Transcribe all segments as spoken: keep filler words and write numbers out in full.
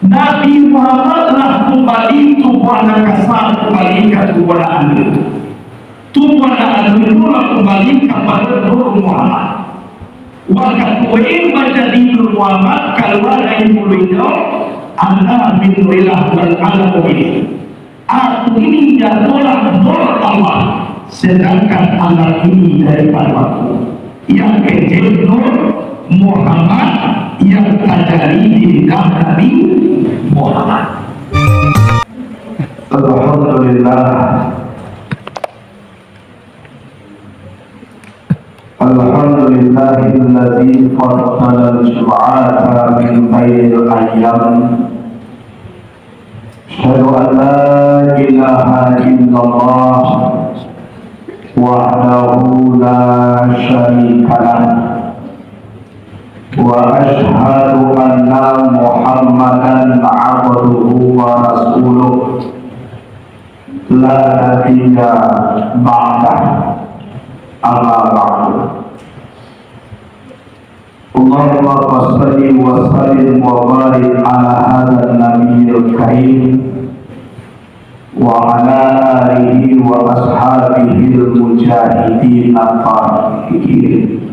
Nabi Muhammad lah kumbali tubuah nan kasa, kumbali ka tubuah nan alun. Tubuah nan alun tu lah kumbali kapado Nur Muhammad. Wakatu manjadi Nur Muhammad, kalua dari muluiknyo, "Ana min nurillah wal alamu bihi." Aku ini jatuhlah nur Allah, sedangkan alam ini daripado aku. Yang kecil nur Muhammad yang tajadi di lidah Nabi Muhammad. Alhamdulillah. Alhamdulillahilladzi faddalal Jum'ata min khairil ayyam. Asyhadu an la ilaha illallah wahdahu la syarikalah. Wa asyhadu anna Muhammadan abduhu wa rasuluh. La nabiyya ba'dah. Amma ba'du. Allahumma shalli wa sallim wa barik ala hadzan nabiyyil karim wa ala alihi wa ashabihil mujahidin at-tahirin.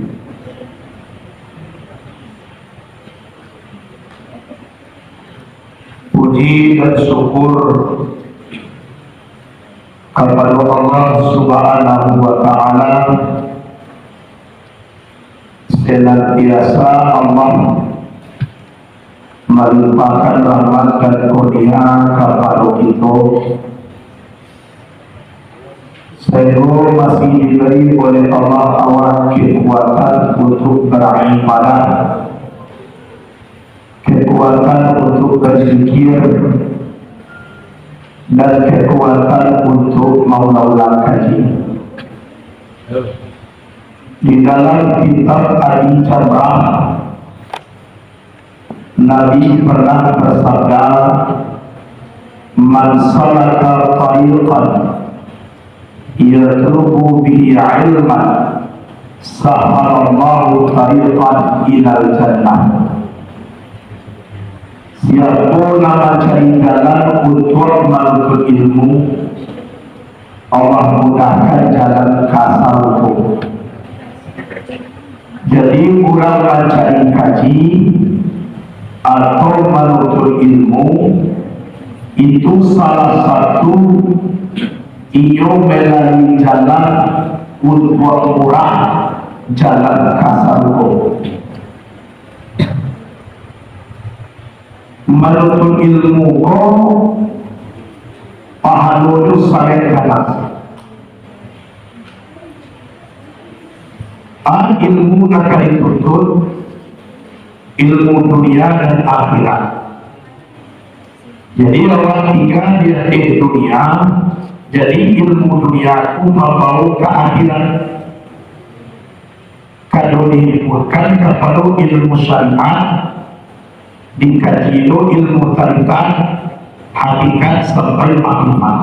Puji dan syukur kapado Allah Subhanahu wa Ta'ala, senantiasa Allah malimpahkan rahmat dan kurnia kapado kito, sahinggo masih dibari oleh Allah awak kekuatan untuk beribadah, kekuatan untuk berzikir, dan kekuatan untuk maulang-ulang kaji. Di dalam kitab Al-Jamrah, Nabi pernah bersabda, "Man salaka tariqan yatlubu bihi ilman, sahhalallahu tariqan ilal jannah." Siapo nan mancari jalan untuak manuntut ilmu, Allah mudahkan jalan ka sarugo. Jadi, urang mancari kaji atau manuntut ilmu, itu salah satu inyo melalui jalan untuak murah jalan ka sarugo. Manuntut ilmu ko pahalonyo sangaik ganas. A, ilmu nan ka dituntut, ilmu dunia dan akhirat. Jadi, awak tingga di ateh dunia, jadi ilmu dunia tu mambawa ka akhirat. Kado dihimpulkan kapado ilmu syariat, dikaji lo ilmu tentang hakikat sampai makrifat.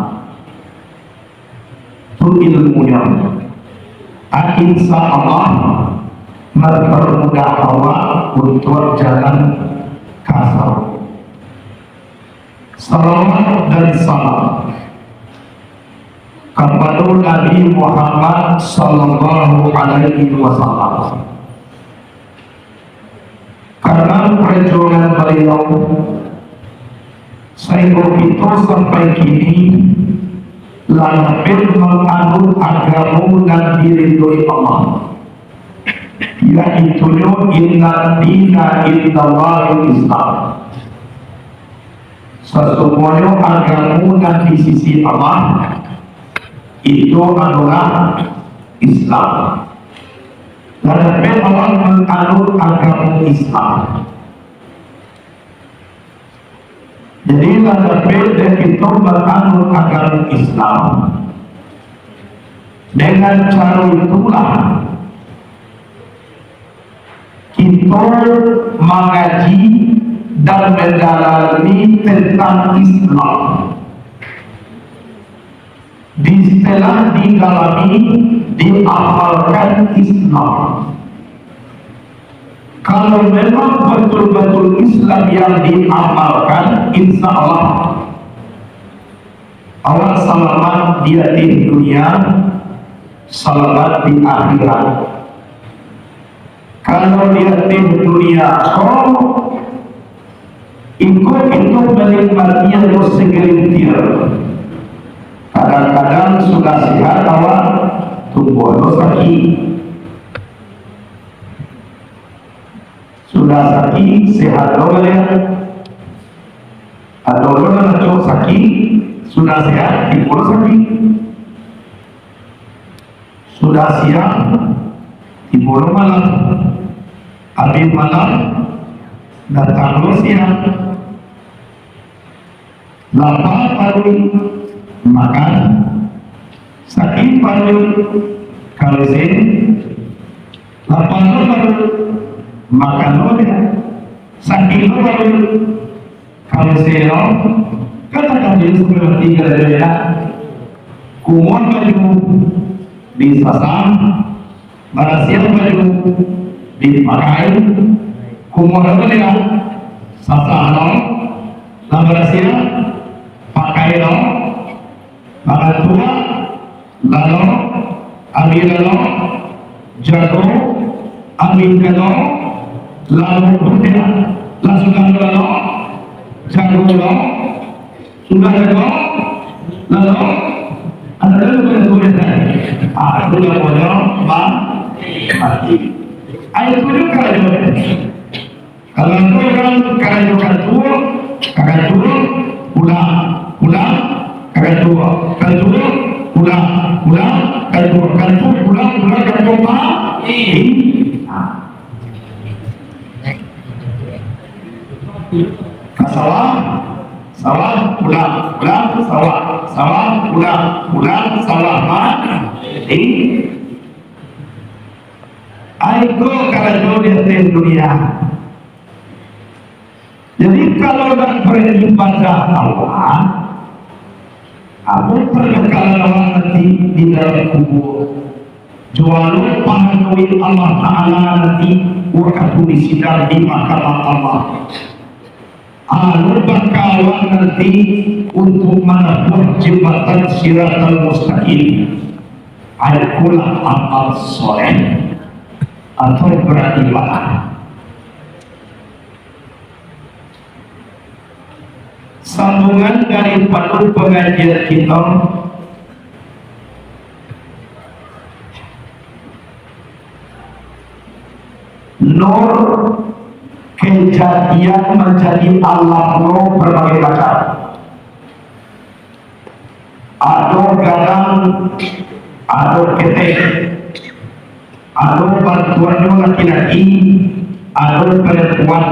Tu ilmunyo. Ah, insya Allah, mempermudah awak untuak jalan ka sarugo. Salawat dan salam kapado Nabi Muhammad sallallahu alaihi wasallam. Karena perjuangan baliau, sahinggo kito sampai kini lah dapek manganut agamo nan diridoi Allah, yaitunyo, "Inna dina indallahil Islam." Sasungguahnyo agamo nan di sisi Allah, itu adolah Islam. Lah dapek awak manganut agamo Islam. Jadi, lah dapek dek kito manganut agamo Islam. Dengan caro itulah, kito mangaji dan mandalami tentang Islam. Di setelah didalami, diamalkan Islam. Kalau memang betul-betul Islam yang diamalkan, Insya Allah, awak salamat di ateh dunia, salamat di akhirat. Kalau di ateh dunia ko, iko kito manikmati ado sagelintir. Kadang-kadang sudah sehat awak, tumbuah lo sakik. Sudah sakik, sehat lo baliak. Ado lo nan acok sakik, sudah sehat, tibo lo sakik. Sudah siang, tibo lo malam. Abih malam, datang lo siang. Lapa paruik, makan. Sakik paruik, ka WC. Lapa lo paruik, makan lo dia. Sakik lo paruik, ka WC lo. Katakan diri sampai mati gara-gara dia. Kumuah baju, disasah. Barasiah baju, dipakai. Kumuah lo dia, sasah lo, lah barasiah, pakai lo, makan tuak, lalo, ambiak lalo, jago, ambiak jago, lalo dia, lah sudah lalo, jago lo, sudah jago, lalo, ado lalo jago dia. Ah, sudah bodoh, bang, mati. Ai, itu juga karajo. Kalau urang karajo kantua, ka kantua, pulang, pulang, ka kantua, kantua, pulang, pulang, kantua, kantua, pulang, pulang, kantua, mati. Ka sawah, sawah, pulang, pulang, sawah, sawah, pulang, pulang, sawah, mati. Ai, ko karajo di ateh dunia. Jadi, kalau nak baribadah Allah, apo parbakalan awak nanti di dalam kubua? Juo lo pahaloi Allah Ta'ala nanti wakatu di sidang di mahkamah Allah. Anu baka awak nanti untuak manabuah jambatan Siratal Mustaqim, ikolah amal soleh atau baribadah. Sambungan daripado pangajian kito, Nur, kajadian manjadi alam nur barbagai macam. Ado gadang, ado ketek, ado bantuannyo laki-laki, ado parampuan,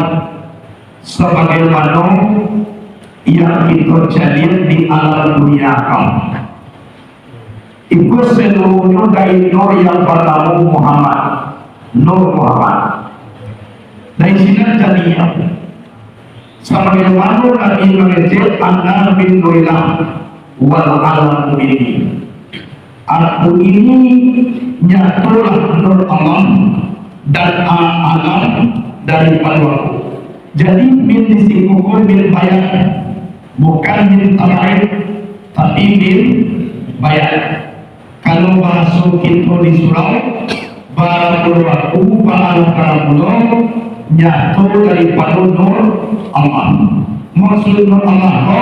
sabagaimano yang kito jadian di alam dunia ko. Iko saluruahnyo dari Nur yang banamo Muhammad, Nur Muhammad. Dari sinan jadinyo, sabagaimano Nabi mangecek, "Ana min nurillah wal alamu minni." Aku ini nyatolah Nur Allah dan a-, alam daripado Aku. Jadi, min di siko ko min bayan, bukan min tabaid, tapi min bayan. Kalau bahaso kito di surau, baramulo Aku, baalam baramulo, nyato daripado Nur Allah. Maksud Nur Allah ko,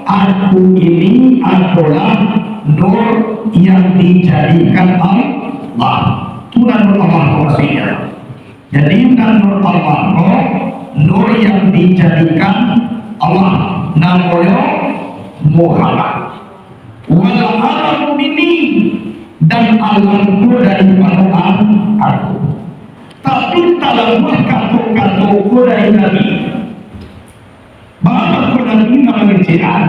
Aku ini adolah Nur yang dijadikan Allah. Tu nan Nur Allah ko mukasuiknyo. Jadi, nan Nur Allah ko, Nur yang dijadikan Allah, namonyo Muhammad. Wal alamu minni, dan alam ko daripado Aku. Tapi, talabuah kato-kato ko dari Nabi. Baa ko Nabi nan mangecekan?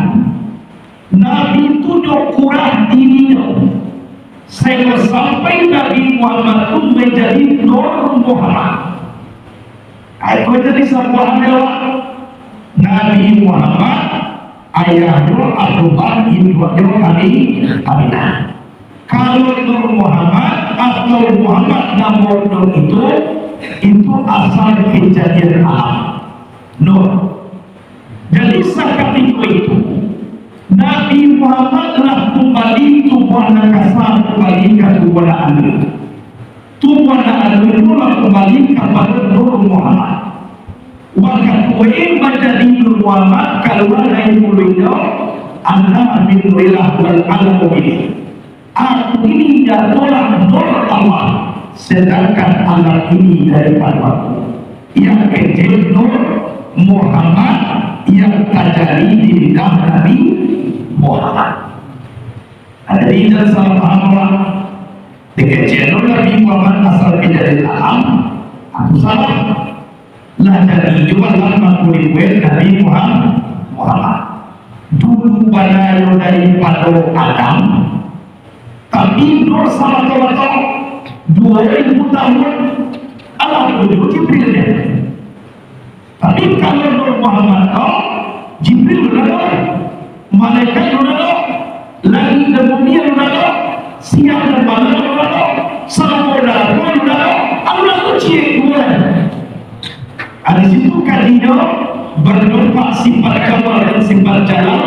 Nabi tu nyo kurah dirinyo, sainggo sampai Nabi Muhammad tu manjadi Nur Muhammad. Ai, ko jadi sabuah hal. Nabi Muhammad, ayahnyo Abdullah, induaknyo Ami-, Aminah. Kalau Nur Muhammad atau Muhammad namo Nur itu, itu asal kejadian alam. Nur. Jadi, sa-, Nabi Muhammad lah kumbali tubuah nan kasa, kumbali ka tubuah nan aluih. Tubuah nan aluih tu lah kumbali kapado Nur Muhammad. Wakatu manjadi Nur Muhammad kalua dari muluiknyo, "Ana min nurillah wal alamu minni." Aku ini nyatolah Nur Allah, sadangkan alam ini daripado Aku. Yang kecek Nur Muhammad yang tajadi di lidah Nabi Muhammad. Nah, jadi, jan salah paham urang. Dikecek Nur Nabi Muhammad asal kejadian alam, aku salah. Lah jadi juo lah mangko dibuek Nabi Muham-, Muhammad. Dulu bana nyo daripado Adam, tapi Nur samato-mato duo ribu tahun, alah tu Jibril nyo. Tapi kalau Nur Muhammad tu, Jibril tu ado, malaikat tu ado, langik dan bumi tu ado, siang dan malam tu ado, samudra tu ado, Allah tu ciek tu ado. Ah, di situ kaji nyo, badompak sifat kamal dan sifat jalal,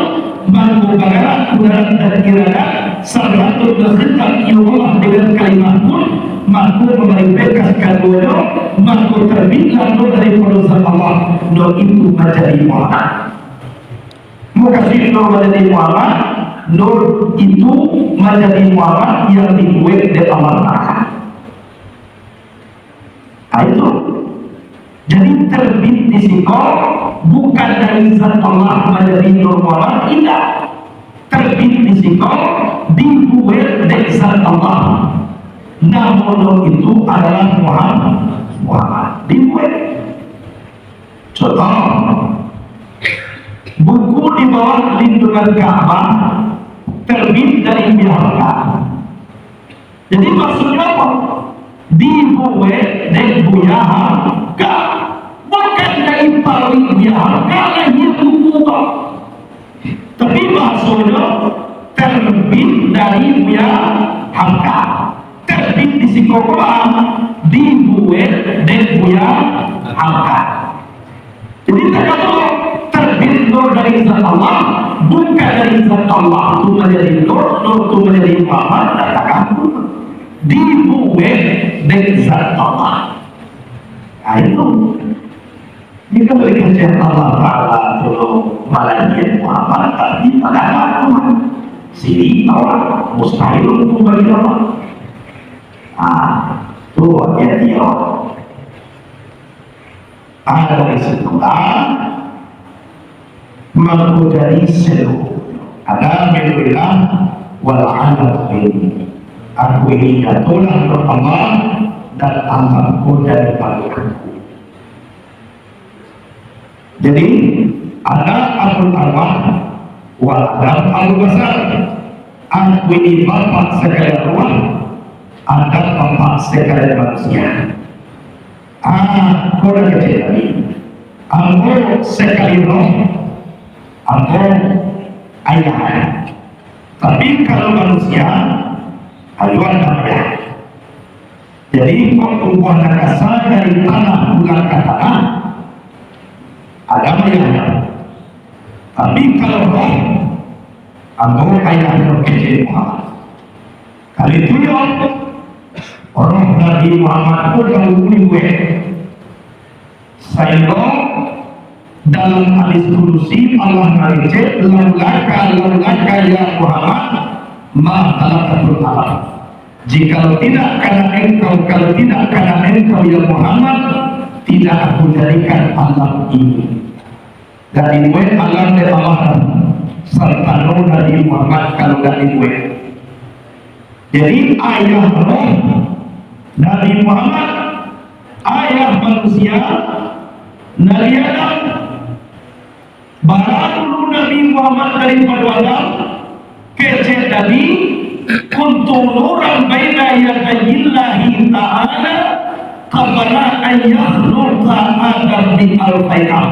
mangko bagarak kudarat dan iradat, sarato bakhitah iyo Allah dengan kalimah kun, mangko mambari bekas kaduonyo, mangko terbitlah Nur daripado Zat Allah, Nur itu manjadi Muhammad. Mukasuik Nur manjadi Muhammad, Nur itu manjadi Muhammad yang dibuek dek Allah Ta'ala. Ah, itu. Jadi, terbit di siko bukan dari Zat Allah manjadi Nur Muhammad, indak. Terbit di siko dibuek dek Zat Allah. Namo Nur itu adalah Muhammad, Muhammad. Dibuek. Contoh, buku di bawah lindungan Ka'bah terbit dari Buya Hamka. Jadi, maksudnyo apo? Dibuek dek Buya Hamka. Bukan dari paruik Buya Hamka lahia buku tu. Tapi, bahasonyo terbit dari Buya Hamka. Terbit di siko ko, dibuek dek Buya Hamka. Jadi, takato terbit Nur dari Zat Allah, bukan dari Zat Allah tu manjadi Nur, Nur tu manjadi Muhammad, dan takato dibuek dek Zat Allah. Nah, itu. Jika dikecek Allah Ta'ala tu malahian Muhammad, tapi padahal Tuhan. Siri tahu lah, mustahil hukum bagi Allah. Ah, tu hati-hati, ya. Ada dari situlah, mangko jadi seluruh. Ada min nurillah wal alam minni. Aku ini nyatolah Nur Allah, dan alam ko daripado Aku. Jadi, ana abul arwah wa Adam abul basar. Aku ini bapak sakali arwah, Adam bapak sakali manusia. Ah, ko lah kecek tadi. Ambo sakali roh, ambo ayah. Tapi kalau manusia, ayo Adam ayah. Jadi, kok tumbuah nan kasa dari tanah pulang ka tanah, Adam ayah. Tapi kalau roh, ambo ayah roh kecek Muhammad. Kali tu yo, roh Nabi Muhammad pun baru dibuek. Sainggo dalam hadis kudusi Allah mangecek, "Laulaka, laulaka ya Muhammad, ma khalaqatul alam." Jikalau tidak karena engkau, kalau tidak karena engkau ya Muhammad, tidak Aku jadikan alam ini. Dak dibuek alam dek Allah, sarta Nabi Muhammad kalau dak dibuek. Jadi, ayah roh Nabi Muhammad, ayah manusia, Nabi Adam. Bara dulu Nabi Muhammad daripado Adam, kecek tadi, kuntu nuran baina yadayillahi ta'ala qabla an yakhluqa Adam bi alfai am.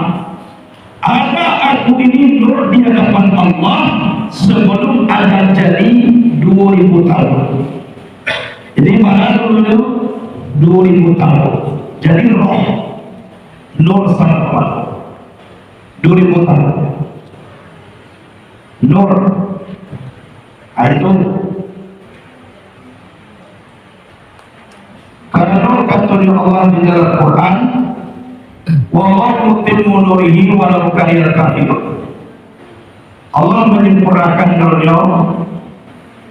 Anak Aku ini nur di hadapan Allah sebelum Adam jadi duo ribu tahun. Jadi, bara dulu tu? Duo ribu tahun. Jadi, roh, nur sama Allah. Duo ribu tahun. Nur. Ah, itu. Karano katonyo Allah di dalam Quran, "Wallahu mutimmu nurihi walau karihal kafirun." Allah menyempurnakan nurnya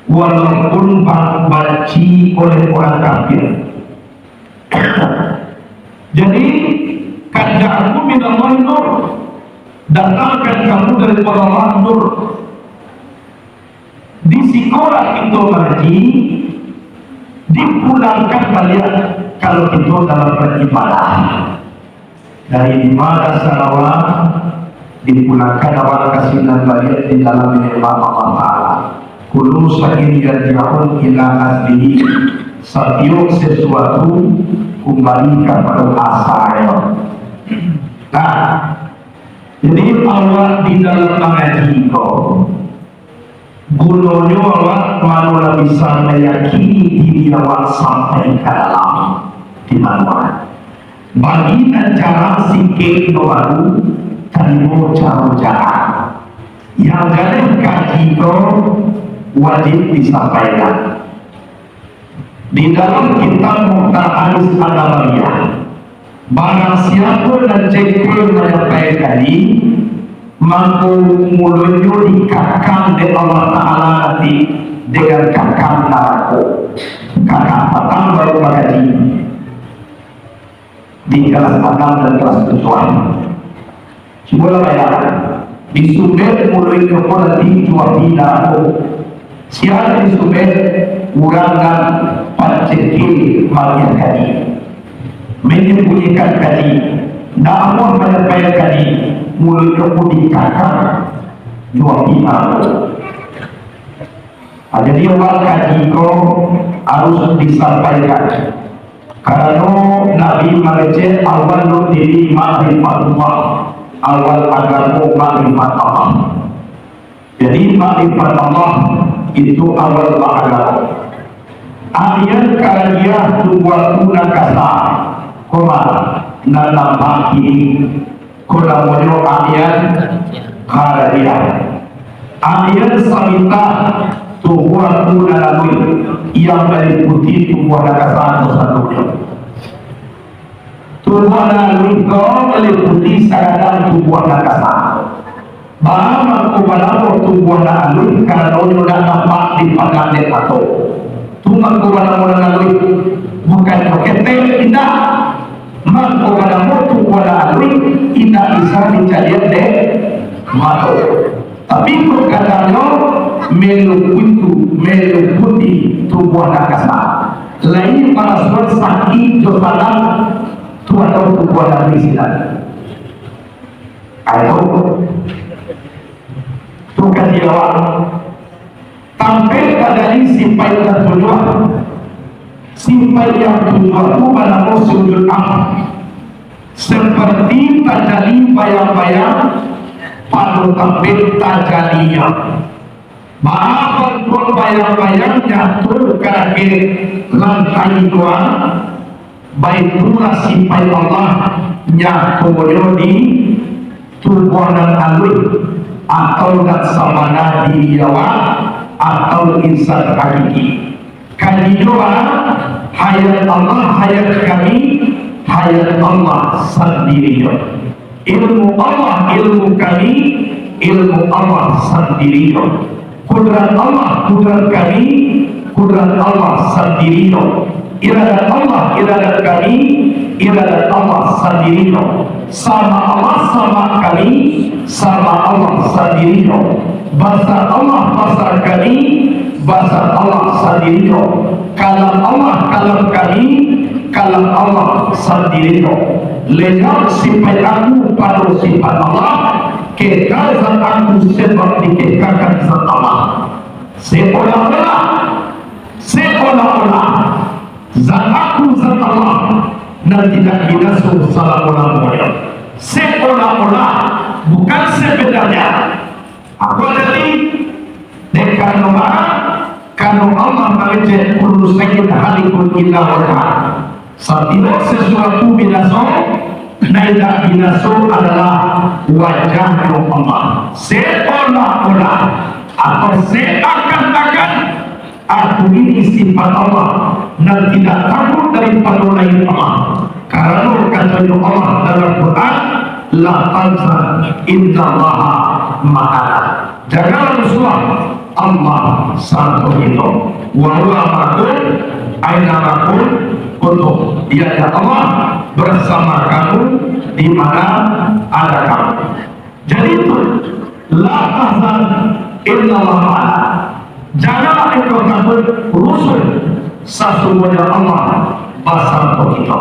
walaupun ba-, banci oleh orang kafir. Jadi, "Qad ja'akum minallahi nur." Datangkan kamu daripada Allah nur. Di sikolah kito mangaji, dipulangkan baliak kalau kito dalam baribadah. Dari ibadah salawat, dipulangkan awak ka sinan baliak di dalam nikmat Allah Ta'ala. Kullu syai'in yarji'u ila aslihi. Satiok sesuatu kumbali kapado asalnyo. Nah, jadi awak di dalam mangaji ko, gunonyo awak mano lah bisa mayakini diri awak sampai ka dalam di mano. Bagi nan jarang sikek jo baru, tarimo caro jarang. Yang jaleh kaji ko wajib disampaikan. Di dalam kitab Mukhtar Hadis An-Nabawiyah, barang siapo nan cekal manyampaikan kaji, mako mulutnyo dikakang dek Allah Ta'ala nanti dengan kakang narako. Kakang patang baru mangaji. Di kelas anam dan kelas tujuh. Cubolah bayangkan, disumbek muluik ko nanti jo api narako. Sia nan disumbek? Urang nan pancekik maagiah kaji, manyambunyikan kaji, ndak amuah manyampaikan kaji, muluik ko dikakang jo api narako. Ah, jadi, awak kaji ko harus disampaikan. Karano Nabi mangecek awal diri ma'rifatullah, awal agamo ma'rifat Allah. Jadi, ma'rifat Allah itu awal baagamo. Agian karadiah tubuah tu nan kasa, koma, nan nampak kini. Ko namonyo agian karadiah. Agian sabintah tubuah tu nan aluih, yang maliputi tubuah nan kasa tu saluruahnyo. Tubuah nan aluih ko maliputi sagadang tubuah nan kasa. Baa mangko banamo tubuah nan aluih, karanonyo ndak nampak dipandang dek mato. Tu mangko banamo nan aluih, bukannyo ketek, indak. Mangko banamo tubuah nan aluih, indak bisa dicaliak dek mato. Tapi kok kadangnyo meliputi, meliputi tubuah nan kasa. Lai marasuan sakik jo sanang, tu ado tubuah nan aluih sinan. Ayo, tu kaji awak. Tampek tajadi sipaik nan tujuah. Sipaik yang tujuah tu banamo sujud am. Seperti tajadi bayang-bayang pado tampek tajadinyo. Baa bantuak bayang-bayang nyato ka lakek lantai dua, baitulah sipaik Allah nyatonyo di tubuah nan aluih, atau nan sabana diri awak, atau insan hakiki. Kajinyo baa, hayat Allah, hayat kami, hayat Allah sandirinyo. Ilmu Allah, ilmu kami, ilmu Allah sandirinyo. Kudrat Allah, kudrat kami, kudrat Allah sandirinyo. Iradat Allah, iradat kami, iradat Allah sandirinyo. Sama Allah, sama kami, sama Allah sandirinyo. Basar Allah, basar kami, basar Allah sandirinyo. Kalam Allah, kalam kami, kalam Allah sandirinyo. Lenyap sipaik aku pado sipaik Allah, kekal zat aku sabab dikekakan zat Allah. Seolah-olah, seolah-olah zat aku zat Allah nan tidak binaso salamo-lamonyo. Seolah-olah, bukan sebenarnya. Apo tadi? Dek karano baa? Karano Allah mangecek, "Kullu syai'in halikun illa wajhah." Satiok sasuatu binaso, nan indak binaso adalah wajahnyo Allah. Seolah-olah Atau seakan-akan aku ini sifat Allah, nan tidak takut daripado lain Allah. Karano katonyo Allah dalam Quran, "La tahzan, innallaha ma'ana." Janganlah rusuah, Allah sarato kito. "Wa huwa ma'akum aina ma kuntum." Dialah Allah bersama kamu di mana ada kamu. Jadi itu, "La tahzan, innallaha ma'ana." Janganlah engkau takut, rusuah, sasungguhnya Allah basarato kito.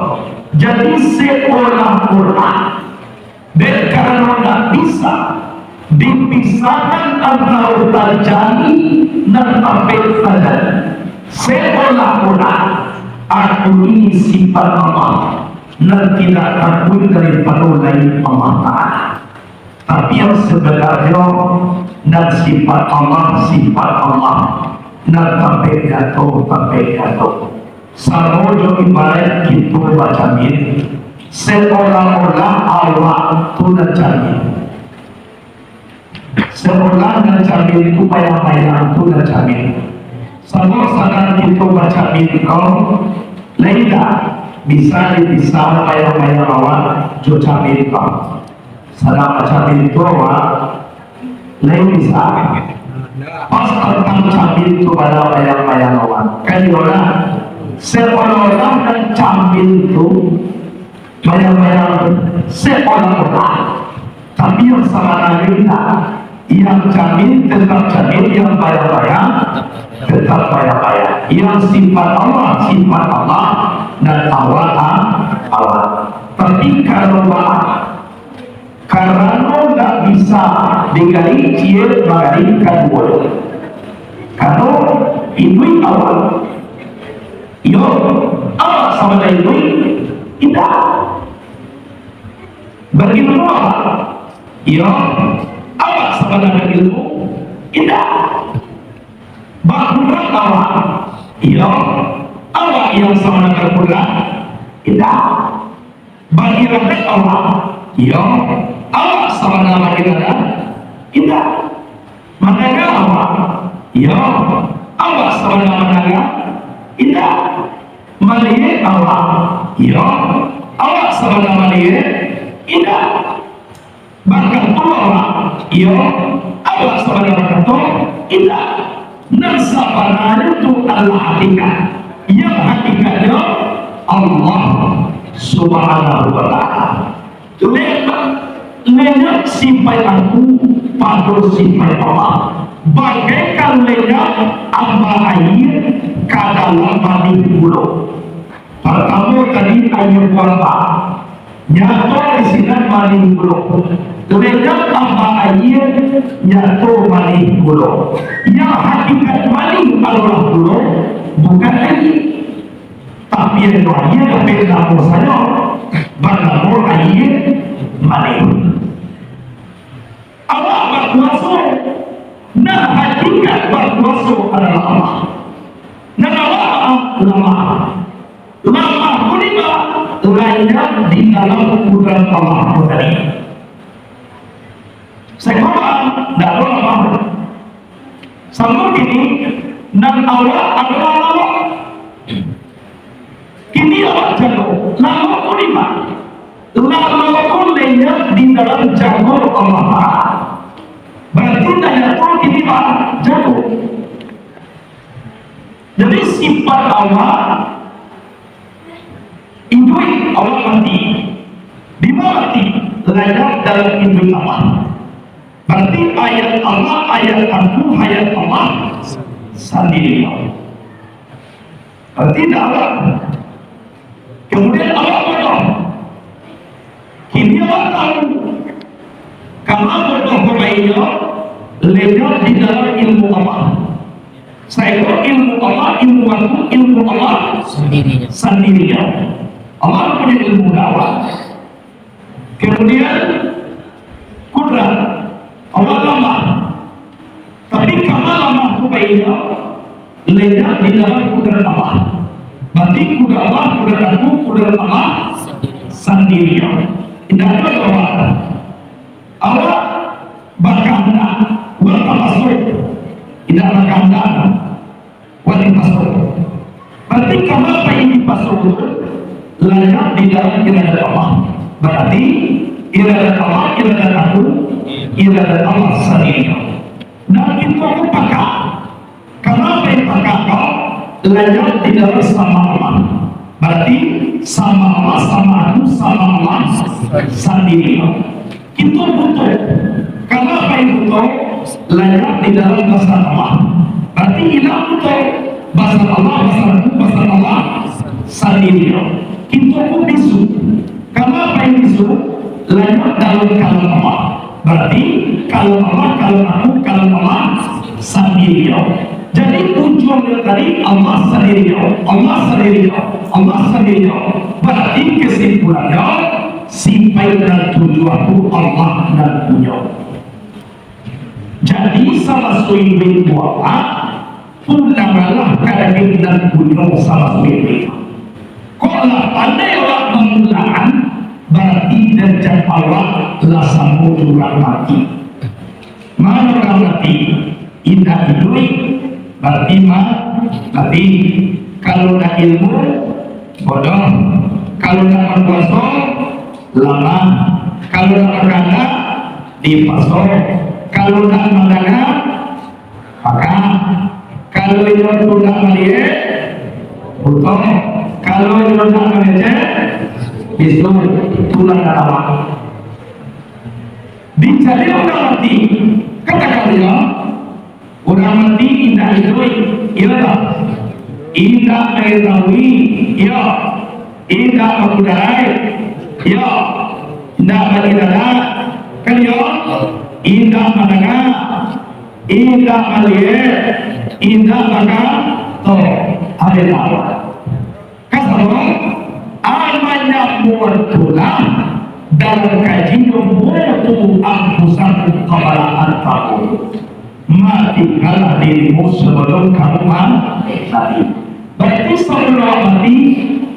Jadi, seolah-olah dek karano ndak bisa dipisahkan antaro tajadi nan tampek tajadi, seolah-olah aku ini sifat Allah, nan tidak takut daripado lain Allah Ta'ala. Tapi yang sebenarnyo, nan sifat Allah, sifat Allah, nan tampek nyato, tampek nyato. Samo jo ibarat kito bacamin, seolah-olah awak tu nan camin. Seolah nan camin tu bayang-bayang tu nan camin. Samo sadang kito bacamin ko, lai indak bisa dipisah bayang-bayang awak jo camin ko. Sadang bacamin tu awak, lai bisa. Pas tantang camin tu bana bayang-bayang awak. Kan iyo lah. Seolah-olah nan camin tu bayang-bayang seolah-olah. Tapi yang sabananyo indak. Yang camin tetap camin, yang bayang-bayang tetap bayang-bayang. Yang sifat Allah, sifat Allah, nan awak, awak. Tapi kalau baa, karano ndak bisa digali ciek manggali kaduo. Karano iduik awak, iyo, awak sabana iduik, indak. Barilmu awak, iyo, awak sabana barilmu, indak. Bakurang awak, iyo, awak yang sabana bakurang, indak. Bairadat awak, iyo, awak sabana bairadat, indak. Mandanga awak, iyo, awak sabana mandanga, indak. Maliek awak, iyo, awak sabana maliek, indak. Bakato awak, iyo, awak sabana bakato, indak. Nan sabananyo tu adalah hakikat. Yang hakikatnyo Allah Subhanahu wa Ta'ala. Le-, lenyap sifat aku pado sifat Allah. Bagaikan lenyap amba aia ka dalam manih gulo. Partamo tadi aia buah ba. Nyato di sinan manih gulo. Lenyap amba aia, nyato manih gulo. Yang hakikat manih adalah gulo, bukan aia. Tapi aia dapek namo sajo, banamo aia manih. Allah bakuaso, nan hakikat bakuaso adalah Allah. Nan Allah lamah. Lamah tu di ma? Lenyap di dalam kudrat Allah tu tadi. Sakolah, ndak ado lamah. Samo kini, nan awak adalah lamah. Kini awak jago, lamah tu di ma? Lamah tu lenyap di dalam jago Allah Ta'ala. Berarti nan nyato kini ma? Jago. Jadi sifat Allah, iduik awak mati. Di ma mati? Lenyap dalam iduik Allah. Berarti ayat Allah, ayat aku, ayat Allah sandiri. Berarti indak awak. Kemudian awak bodoh. Kini awak tahu. Karano bodoh babainyo, lenyap di dalam ilmu Allah. Sainggo ilmu Allah, ilmu aku, ilmu Allah sandirinyo. Sandirinyo. Allah punyo ilmu dakwah. Kemudian, kudrat. Allah lamah. Tapi kama lamah tu bainyo, lenyap di dalam kudrat Allah. Berarti kudrat Allah, kudrat aku, kudrat Allah sandirinyo. Indak ado lawan. Awak bakahandak, awak tapakso. Indak bakahandak, wajib paso. Berarti kama pai dipaso tu, lanyap di dalam iradat Allah. Berarti iradat Allah, iradat aku, iradat Allah sandiri. Nah, kito ko pakak. Kama pai pakak ko, lanyap di dalam sama Allah. Berarti sama Allah, sama aku, sama Allah sandiri. Kito butuh. Kama pai butuh, lanyap di dalam basa Allah. Berarti ilang butuh basa Allah, basa aku, basa Allah sandiri. Kito pun bisu. Kama pai bisu, lanyap dalam kalam Allah. Berarti kalam Allah, kalam aku, kalam Allah sandiri. Jadi ujuang dia tadi Allah sandiri, Allah sandiri, Allah sandiri. Berarti kesimpulannyo, sifat nan tujuah tu Allah nan punyo. Jadi, samaso iduik awak, pulanganlah ka daging nan punyo samaso iduik. Kok lah pandai awak mamulangan, barati darajat awak lah samo jo urang mati. Mano urang mati? Indak iduik, barati ma-, mati. Kalau nak ilmu, bodoh. Kalau nak bakuaso, lamah. Kalau nak bakahandak, dipaso. Kalau nak mandanga, pakak. Kalau inyo tu nak maliek, buto. Kalau inyo nak mangecek, bisu. Itulah awak. Dicari urang mati, katakan inyo, urang mati indak iduik, iyo tak? Indak mangetahui, iyo. Indak bakudarat, iyo. Indak bairadat, kan iyo. Indak mandanga, indak maliek, indak bakato. Aden awak. Kasado, amanyo mutulah dalam kajinyo, "Mutu anfusakum qabla an tamutu." Matikanlah dirimu sabalun kamu ma-, mati. Barati sabalun awak mati,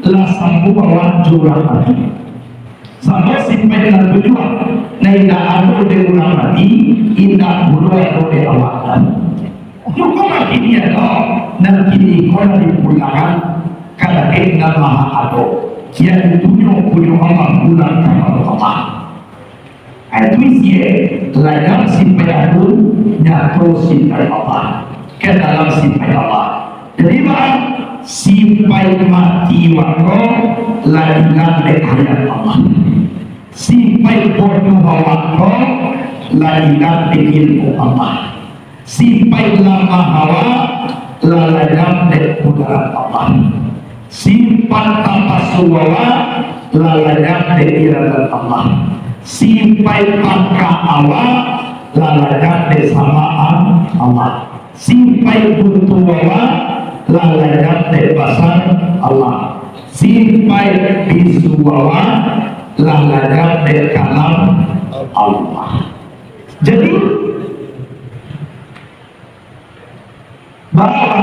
lah samo awak jo urang mati. Samo sipaik nan tujuah, nan indak ado dek urang mati, indak pulo ado dek awak. Hukum kini ado, nan kini ko lah dipulangan ka daging nan maha ado, yaitunyo punyo Allah pulang kapado Allah. Itu isi, eh, lanyap sipaik aku, nyato sipaik Allah. Ka dalam sipaik Allah. Jadi, baa, sipaik mati awak ko lah ilang dek hayat Allah. Sipaik bodoh awak ko lah ilang dek ilmu Allah. Sipaik lamah awak lah lanyap dek kudarat Allah. Sipaik tapaso awak lah lanyap dek iradat Allah. Sipaik pakak awak lah lanyap dek samaan Allah. Sipaik buto awak lah lanyap dek basar Allah. Sipaik bisu awak lah lanyap dek kalam Allah. Jadi, baa,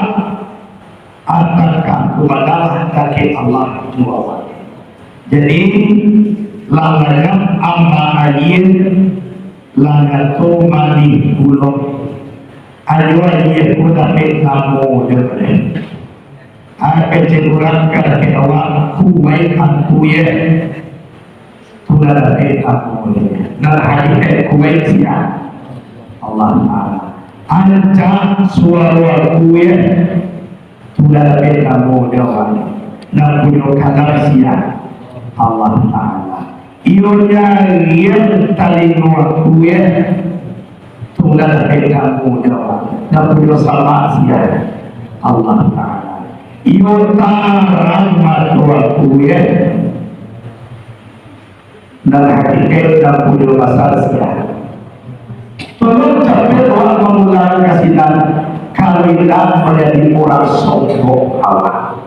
atangkan tu badalah kaki Allah tu awak. Jadi, lah lanyap ama aia, lah nyato manih pulo. Ayo aia ko dapek namo jo deh. Ai, kecek urang ka dapek awak, kuwaik angku ye. Tu lah dapek namo ye. Nan hakikat kuwaik sia? Allah Ta'ala. Ancak suaro angku ye. Tu lah dapek namo jo awak. Nan punyo kalam sia? Allah Ta'ala. Iyo nyariang talingo angku ye. Tu lah dapek namo jo awak. Nan punyo samak sia? Allah Ta'ala. Iyo tarang mato angku ye. Nan hakikat nan punyo basar sia? Tolong capek awak mamulang ka sinan, kalau indak manjadi urang sombong awak.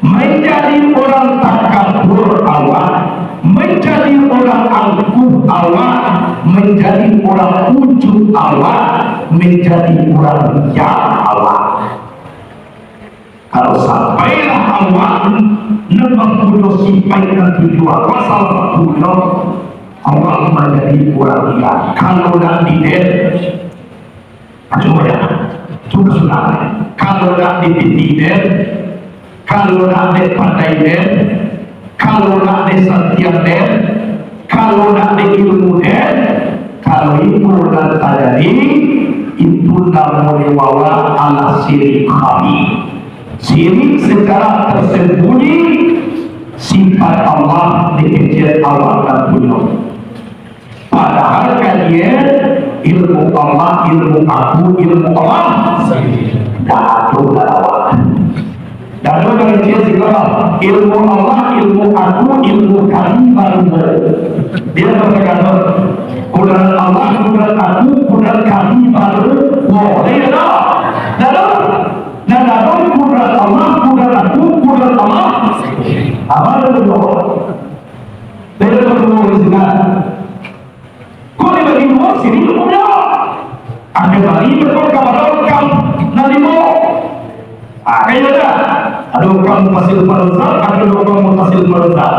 Manjadi urang takabur awak, manjadi urang angkuh awak, manjadi urang ujub awak, manjadi urang riya awak. Kalau sampailah awak nan mampunyoi sipaik nan tujuah, pasal mampunyoi awak manjadi urang riya. Kalau nan di den, cubo dah. Tu Kalau nak dipiti den, kalau nak dek pandai den, kalau nak dek santiang den, kalau nak dek ilmu den, kalau itu nan tajadi, itu namonyo wawak alah sirik khafi. Sirik secara tersembunyi, sifat Allah dikecek awak nan punyo. Padahal kajian ilmu Allah, ilmu aku, ilmu Allah. Dah tu dah awak. Dah tu dari dia segala ilmu Allah, ilmu aku, ilmu kami baru. Dia berkata, kudrat Allah, kudrat aku, kudrat kami baru. Boleh dah. Dah tu. Nah, dah tu kudrat Allah, kudrat aku, kudrat Allah. Apa tu? Beda tu, Islam. Kok dibagi duo, sini tu punyo. Ado bagi betul kapado rukun nan limo. Ah, kayo dah. Ado rukun mutasil pado zat, ado rukun mutasil pado zat.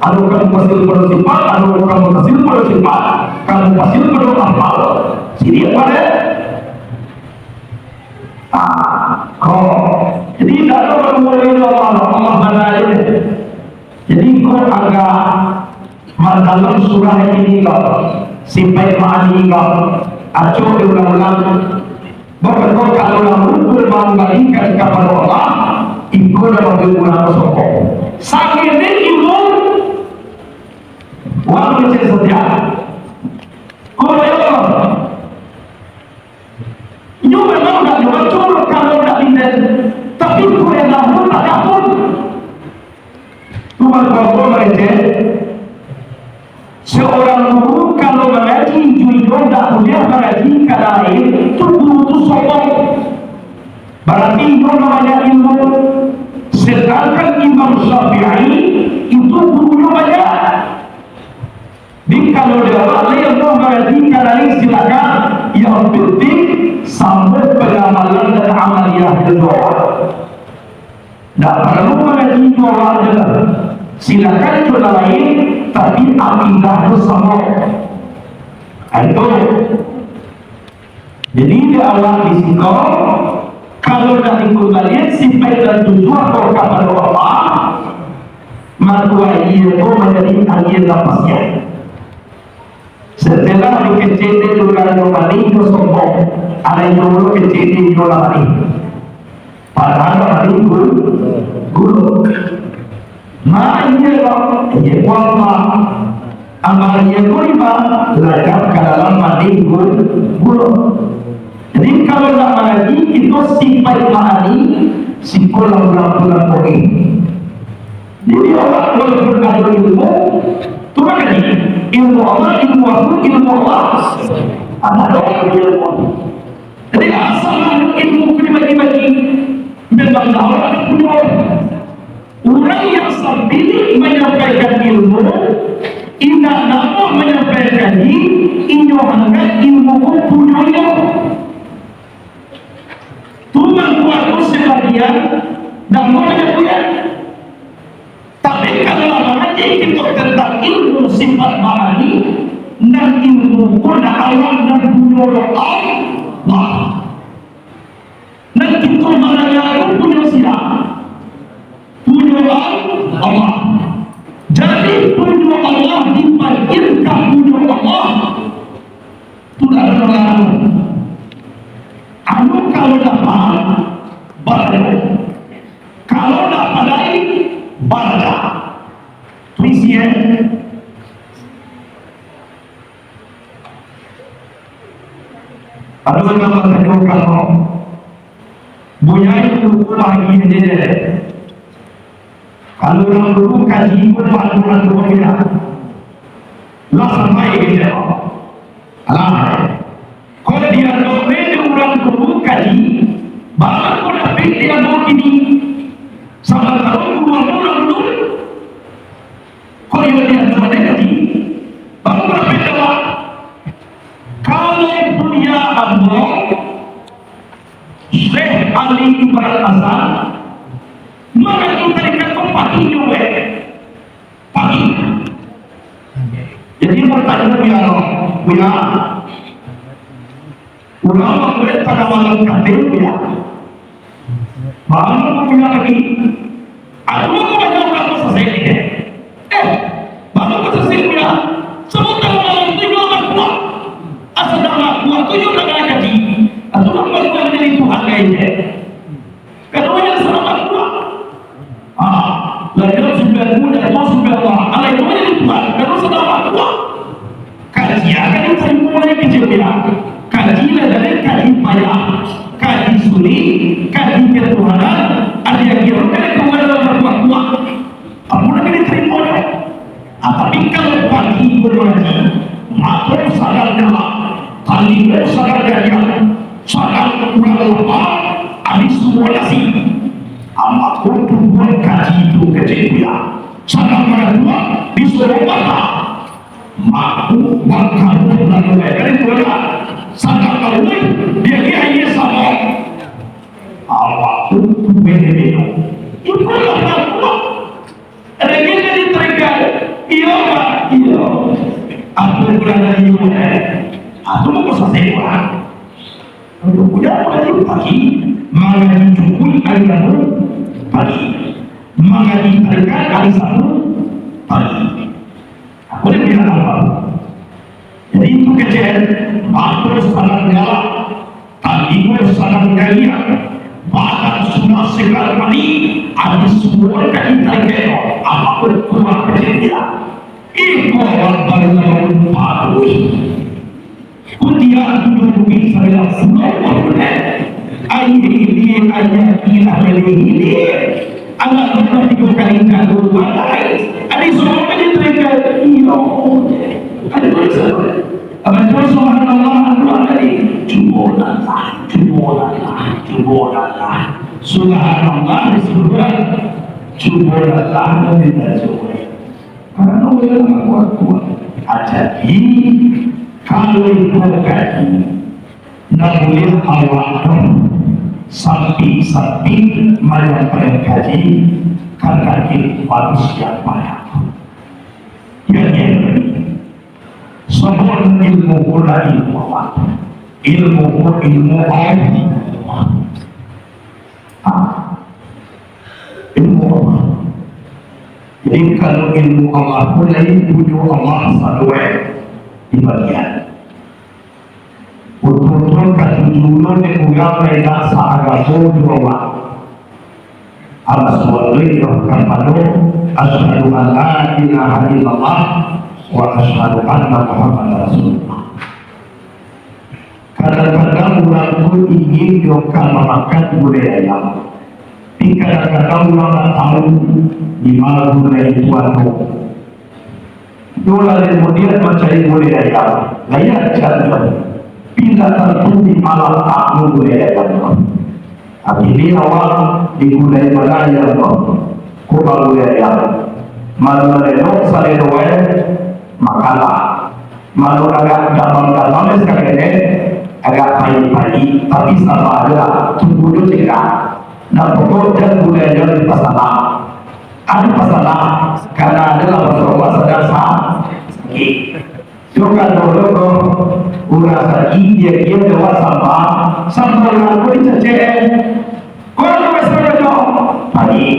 Ado rukun mutasil pado sifat, ado rukun mutasil pado sifat. Kamu mutasil pado afal. Sini apo deh? Ah, kok. Jadi, indak ado baduo-duo Allah, Allah bana aja. Jadi, kok agak mandalam surah ini kok, sifat ma'ani kok, acok diulang-ulang. Bakato kalau lah rukun mambalikan kapado Allah, iko dah mambuek urang basokong. Sakik ni ilmu, wah, macam setia. Kok Allah? Inyo memang dak dibaco kalau dak diden, tapi kuliah dahulu tak dapun. Tu mangko mangecek, seorang guru kalau mangaji, jujur dak kuliah mangaji ka lain, tu guru tu sombong. Bararti inyo banyak ilmu. Sedangkan Imam Syafi'i itu gurunyo banyak. Jadi, kalau di awak lai yang mau mangaji ka lain, silakan. Yang penting, samo pengamalan dan amaliah jo awak. Ndak paralu mangaji jo awak aja. Silakan jo nan lain, tapi akidah tu samo. Ah, itu. Jadi, di awak di siko, kalau nak dikumbalian sifat nan tujuah ko kapado Allah, mako aia ko manjadi aia lapasnya. Setelah dikecek dek urang nan manih jo sombong, alah inyo kecek dek inyo lah manih. Padahal manih gu-, gulo. Ma iya lo, iya kuama. Amal iya kuima, lagak ka dalam manih gu-, gulo. Jadi, kalau nak mangaji, kito sifat ma'ani, sikolah ulang-ulang kode. Jadi, awak walaupun ado ilmu, tu mangaji. Ilmu Allah, ilmu aku, ilmu Allah. Anak doa ilmu. Jadi, asal ado ilmu tu dibagi-bagi, memang lah urang punyo. Urang yang sabilik manyampaikan ilmu, indak namuah manyampaikan diri, inyo anggap ilmu ko punyonyo. Tu mangko ado sabagian, namuah manyampaikan. Tapi, kalau lah mangaji kito tantang ilmu sifat ma'ani, nan ilmu ko nan awak nan punyo Allah. Nan kito mandanga tu punyo sia? Punyo Allah. Jadi, punyo Allah dipagian ka punyo Allah. Tu lah ado lalu. Anu kalau dapat, baraja. Kalau dapat lai, baraja. Tu isi, eh. Ado nan batanyo, kalau bunyai tu pagi je. Kalau urang dulu kaji pun bantu urang dulu je. Lah sampai je. Alah. Kok diadokan dek urang dulu kaji, baru kok dapek diado kini. Samantaro guru urang dulu. Kok iyo diadokan dek kaji, baru dapek jawab. Kalau buya ambo, Syekh Ali Ibrahim Hasan, mangadu tarikat ko pagi nyo, weh. Pagi. Jadi, batanyo buya, buya, urang mambuek tangah malam katil, buya. Bangun punya lagi. Aduh, aku banyak orang tu sasek ni. Eh, bangun tu sasek punya. Sebut nama malam tu, ingat Allah kuat. Asal nama kuat tu, ingat Allah kaji. Atau nama kuat jadi Tuhan kayak ini. Kalau yang selamat kuat. Ah, lain sudah muda, mau sudah Allah. Alai, mau jadi Tuhan. Kalau selamat kuat. Kaji akan diterima oleh kecil dia. Kaji lah dari kaji payah, kaji sulik, kaji ketuhanan, ada yang kira kan keluar dalam berbuat kuat. Amun akan diterima dia. Ah, tapi kalau pagi ko mangaji, mato sadang galak, talingo sadang gadiah, sadang urang lapar, abih sumua nasi. Ah, mako tubuah kaji tu kecil dia. Sadang maratua, disuruh mata. Mako, mangkaruah nan mulai dari tuan, sadang taruih, dia ni aia samo. Awak tu kueh dia minum. Itulah mangkaruah. Ada kita di terikat. Iyo, Pak. Iyo. Apa pula dari iyo, eh? Aku mau pesan saya, Pak. Kalau punya mangaji pagi, mangaji cukuik ari Rabu pagi, mangaji tarikat ari Sabtu pagi. Aku ni bilang apa? Jadi itu kecil, bagus sangat galak, tadi gue sangat gaya, bahkan sudah segar mani, habis semua kaji tarikat, apa pun kurang kecil dia. Ih, kau orang baru patuh. Kutiak tujuh bukik sabilang pulau. Aia hilia, aia kilah lele hilia. Anak rumah tigo kali jago balai. Adi suruh aja terikat. Iyo. Adi tulis apa? Apa tu, subhanallah, anu tadi? Cubolah, cubolah, cubolah. Subhanallah, subhan-, cubolah, minta cubolah. Karano urang bakuak-kuak. Jadi, kalau iko kaji, ndak buliah awak tu sampik-sampik manyampaikan kaji ka kaki manusia banyak. Yang ini, sabab ilmu ko lah ilmu Allah. Ilmu ko ilmu Allah. Ah, ilmu Allah. Jadi, kalau ilmu Allah pun lain, punyo Allah satu eh di bagian. Betul-betul katuju ulun dek urang nan indak saagamo jo Allah. Alah suaro kapado, asyhadu an la ilaha illallah wa asyhadu anna Muhammadar Rasulullah. Kadang-kadang urang tu ingin jo ka mamakan gulai ayam. Tapi kadang-kadang urang ndak tahu di ma gulai itu ado. Nyo lah kemudian mancari gulai ayam. Lah iyo, jan tu. Tapi ndak tantu di ma latak gulai ayam tu. Tapi ni awak di gulai ma ayam tu. Ko bagulai ayam. Malu lalok salero eh, makanlah. Malu agak damam-damam sakali, agak pahik-pahik, tapi saba ajo lah, tunggu jo cegak. Nan pokok jan gulai jan dipasalah. Ado pasalah, karano ado lah Rasulullah sadang sa-, sakik. Yo kan dulu ko, urang sakik, dia, dia jawab saba, saba urang ko dicacek. Ko ado masalah jo, pahik.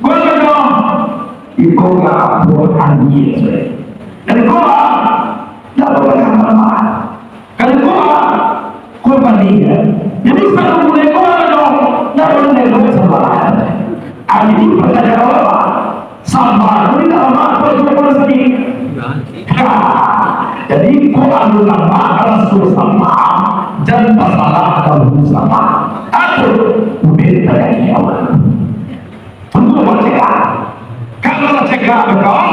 Ko ado jo, iko ka apo angin, dan ko, ah, dak boleh makan. Kalau ko, ah, ko pahik. Jadi, satu mulai ko ado jo, dak boleh ko sabar. Ah, jadi, pertanyaan apa? Sabar, ko dak lama, ko cuma sedikit. Ha, jadi, ko anu lama, kalau suruh sabar, jan pasalah kalau sabar. Aduh, ubin terjadi awak. Tunggu bacegah. Kalau bacegah betul,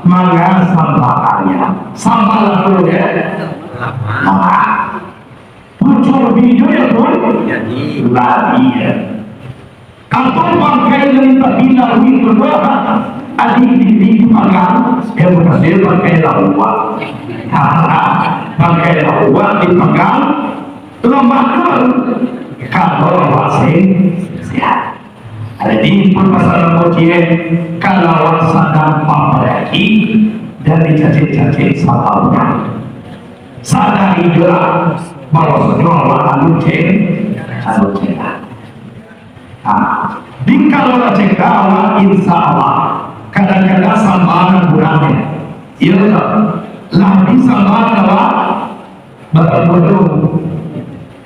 manga sabarannya. Sabar tu ya. Nah, pucuk video ya pun. Jadi. Lagi ya. Atau bangkai nan tabila itu dua. Adi di, di, dipanggang. Ya, bukan saya bangkai lawa. Bangkai lawa dipanggang. Lamah tu. Kalau masih sehat. Jadi, permasalahan kecil, kalau awak sadang mampadaki dan dicacik-cacik sama urang, sadari juo lah bahwasonyo awak anu ce-, anu cegak. Sabar. Kadang-kadang sabar nan kurang, ya. Iya, betul. Lah bisa sabar, sabar. Bapak bodoh.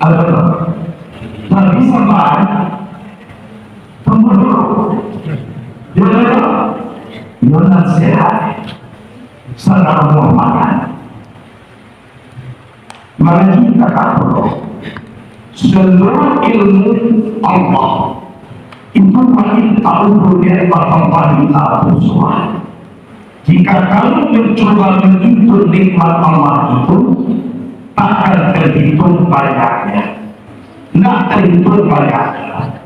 Apa tu? Lah bisa sabar. Pembodoh. Iya, betul. Iya, nasihat. Salah muamalah. Mari kita kato, seluruh ilmu Allah itu, wa in ta'uddu ni'matallahi la tuhsuha. Jika kamu mencoba menghitung nikmat Allah itu, takkan terhitung banyaknya. Ndak terhitung banyaknya.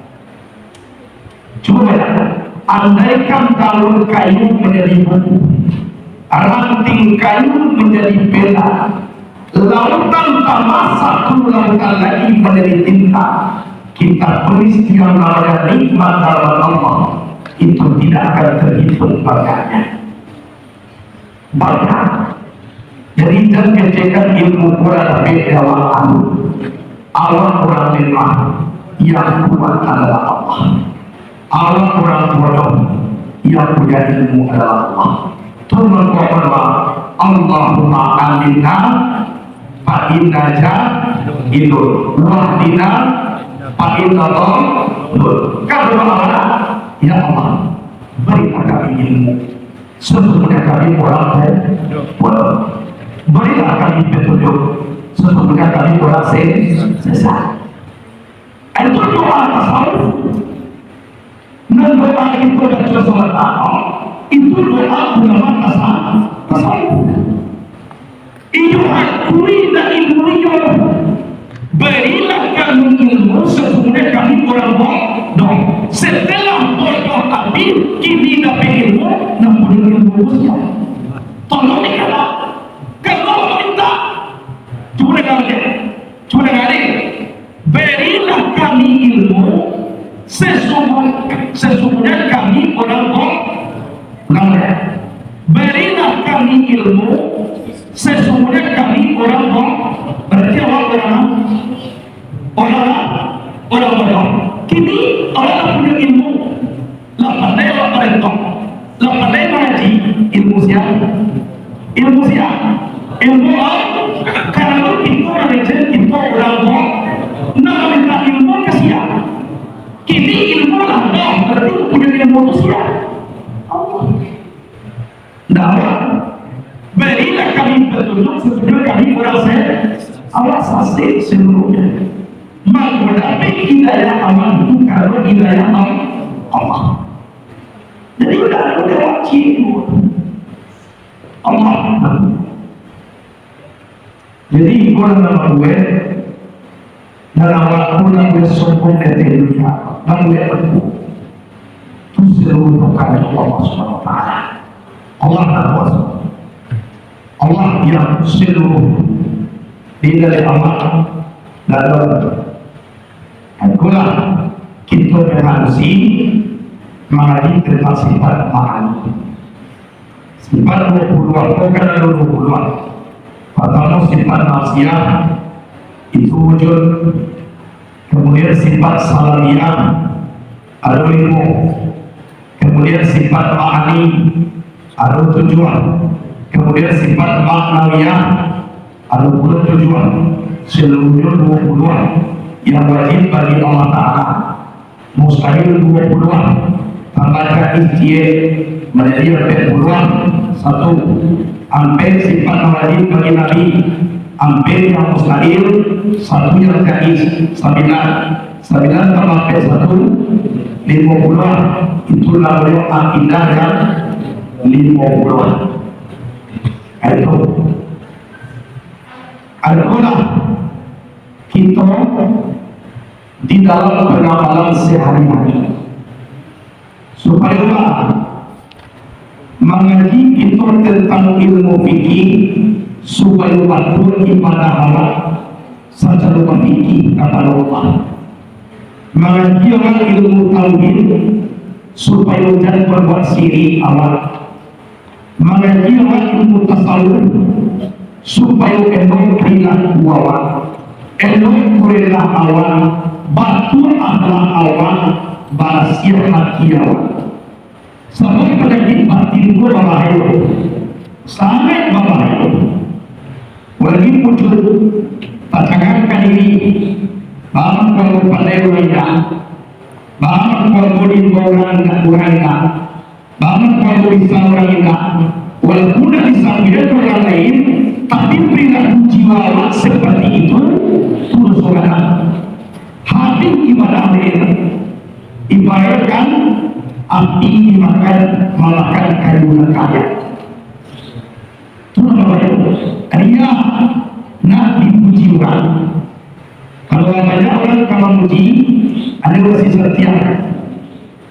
Cubo bayangkan, andaikan daun kayu manjadi buku, ranting kayu manjadi pena, lautan tambah satu lautan lagi manjadi tinta, kita tulis yang namanya nikmat dalaman Allah, itu tidak akan terhitung banyaknya. Banyak. Jadi, jan kecekan ilmu kurang dapek di awak anu. Awak urang lemah, yang kuat adalah Allah. Awak urang bodoh, yang punya ilmu adalah Allah. Tu mangko doa, "Allahumma 'allimna fa inna jahilun, wahdina fa inna dhalun." Kan doa awak, "Ya Allah, barilah kami ilmu." Sesungguhnya kami urang bodoh. Barilah kami petunjuk. Sesungguhnya kami urang se-, sesat. Itu doa tasawuf. Nan doa itu baca salat, itu doa ulama tasawuf. Tasawuf. Iyo akui dari dunia. Barilah kami ilmu, sesungguhnya kami urang bodoh. Setelah bodoh tapi, kini dapek ilmu, namun ilmu usia. Tolong dikala. Kalau minta. Cuba dengar dek. Cuba dengar dek. Barilah kami ilmu, sesungguh-, sesungguhnya kami urang bodoh. Ulang baliak. Barilah kami ilmu, sesungguhnya kami urang bodoh. Berarti awak urang, urang, urang bodoh. Kini, awak lah punyo ilmu. Lah pandai awak barentong, lah pandai mangaji, ilmu sia? Ilmu sia? Ilmu Allah. Karano kito manajer kito urang bodoh, nak maminta ilmu ka sia? Kini ilmu lah ado, berarti punyo ilmu tu sia? Allah. Ndak ado. Barilah kami petunjuk, sesungguhnya kami urang se-, awak sasek seluruhnya. Mangko dapek hidayah awak itu karano hidayah Allah. Jadi, udah, udah wajib. Allah. Jadi, iko lah nan mambuek, nan awak tu nan buek sombong ka ateh dunia, nan buek angku. Tu seluruh perkara Allah Subhanahu wa Taala. Allah nan kuaso. Allah yang seluruh. Di dalam Allah, dalam Itulah, kito manarusi mangaji tantang sifat ma'ani. Sifat duo puluah, oh, kan ado duo puluah. Partamo, sifat nafsiah, itu wujud. Kamudian, sifat salamiah, ado limo. Kamudian, sifat ma'ani, ado tujuah. Kamudian, sifat ma'nawiyah, ado pulo tujuah. Saluruhnyo duo puluah yang wajib bagi Allah Ta'ala. Mustahil duo puluah. Tambah ka ciek, manjadi ampek puluah. Satu, ampek sifat yang wajib bagi Nabi. Ampek yang mustahil, satu yang jaiz. Sambilan. Sambilan tambah ampek satu, limo puluah. Itu namonyo akidah yang limo puluah. Itu. Adolah kito di dalam pangamalan sahari-hari. Supayo baa? Mangaji kito tantang ilmu fikih, supayo batua ibadah awak sacaro bafikih kapado Allah. Mangaji awak ilmu tauhid, supayo jan babuek sirik awak. Mangaji awak ilmu tasawuf, supayo elok parilaku awak, elok parilaku awak, batua akhlak awak, barasiah hati awak. Sabab panyakik batin ko babahayo, sangaik babahayo. Wajib wujud, tacangakan diri, baa mangko ambo pandai urang indak, baa mangko ambo diimbau urang indak, urang indak, baa mangko ambo bisa urang indak, walaupun nak disambuik urang lain, tapi perilaku jiwa awak seperti itu, tu doso gadang. Habih ibadah dek, ibaratkan api dimakan, mamakan kayu nan kayak. Tu namo bahayo. Riya, nak dipuji urang. Kalau banyak urang ka mamuji, ado masih satiang.